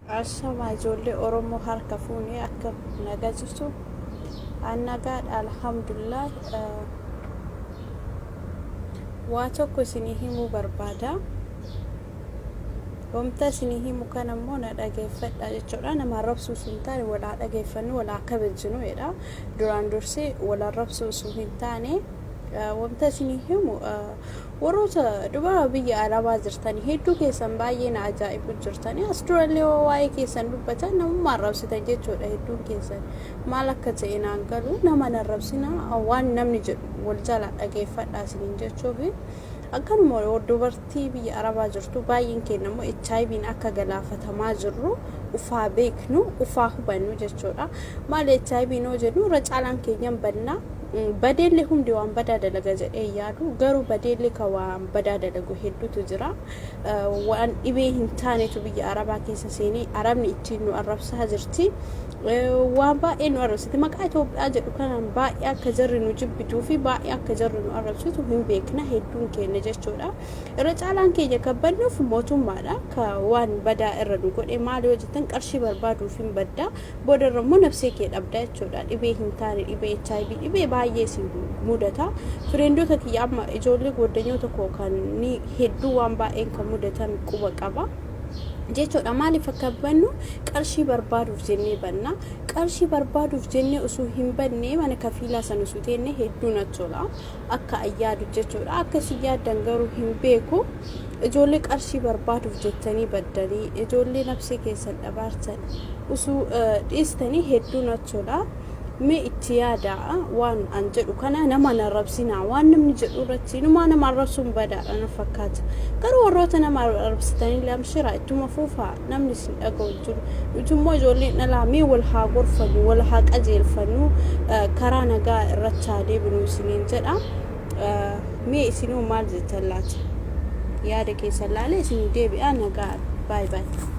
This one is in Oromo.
Ashamaa ijoollee Oromoo, harka fuunee, akka nagaa jirtu? An nagaadha, alhamdulillah. Waa tokko isinii himuu barbaada. Wanta isinii himu kana immoo na dhageeffadha jechuudha. Nama arrabsuu osoo hin taane walaa dhageeffannu, walaa kabajnu jedha. Duraan dursee wal arrabsuu osoo hin taane, wanta isinii himu, warroota dubara biyya arabaa jirtanii hedduu keessan baay'ee na ajaa'ibu jirtanii. As durallee waa'ee keessan dubbatan namummaa arrabsitan jechuudha. Hedduun keessan maal akka ta'e naan galu. Nama na arrabsina, waan namni jedhu wal jala dhageeffadha isiniin jechuufi. Akkanuma dubartii biyya arabaa jirtu baay'een keenya immoo HIV'n akka galaafatamaa jirru ufaa beeknu, ufaa hubannu jechuudha. Maal HIV noo jennu, irra caalaan keenyan bannaa. Badeellee hundi waan badaa dalaga jedhee yaadu, garuu badeellee kan waan badaa dalagu hedduutu jira. Waan dhibee hin taanetu biyya arabaa keessa seenee arabni ittiin nu arrabsaa jirti. Waan baay'ee nu arrabsiti. Maqaa Itoophiyaa jedhu kanaan baay'ee akka jarri nu jibbituu fi baay'ee akka jarri nu arrabsitu hin beekna hedduun keenya jechuudha. Irra caalaan keenya kan badnuuf mootummaadha. Ka waan badaa irra nu godhe maal yoo jettan, qarshii barbaaduuf hin badda. Booda irra immoo nafsee kee dhabda jechuudha. Dhibee hin taane, dhibee HIV, dhibee baay'ee si mudata. Friendota kiyya amma ijoollee goddanyoota koo kan ni hedduu waan baay'een kan mudatan quba qaba jechuudha. Maaliif akka bannu, qarshii barbaaduuf jennee banna. Qarshii barbaaduuf jennee osoo hin banne, mana kafiilaa sana osoo teenne hedduu natti tola. Akka ayyaadu jechuudha. Akkasii yaaddan garuu hin beeku. Ijoollee qarshii barbaaduuf jettanii baddanii, ijoollee nafsee keessan dhabaartan osoo dhiistanii hedduu natti tola. Mee itti yaadaa waan an jedhu kana. Nama na arrabsinaa, waan namni jedhu irratti numaa nama arrabsuun badaadha na fakkaata. Garuu warroota nama arrabsitanii lamshira ittuma fuufaa, namni isin dhaga'u jiru. Nuti immoo ijoolleen dhalaa mee wal haa gorfannu, wal haa qajeelfannu, karaa nagaa irratti haa deebinu isiniin jedha. Mee isinuu maal jettan laata? Yaada keessan laalee isinii deebi'aa. Nagaa, baay'ee baay'ee.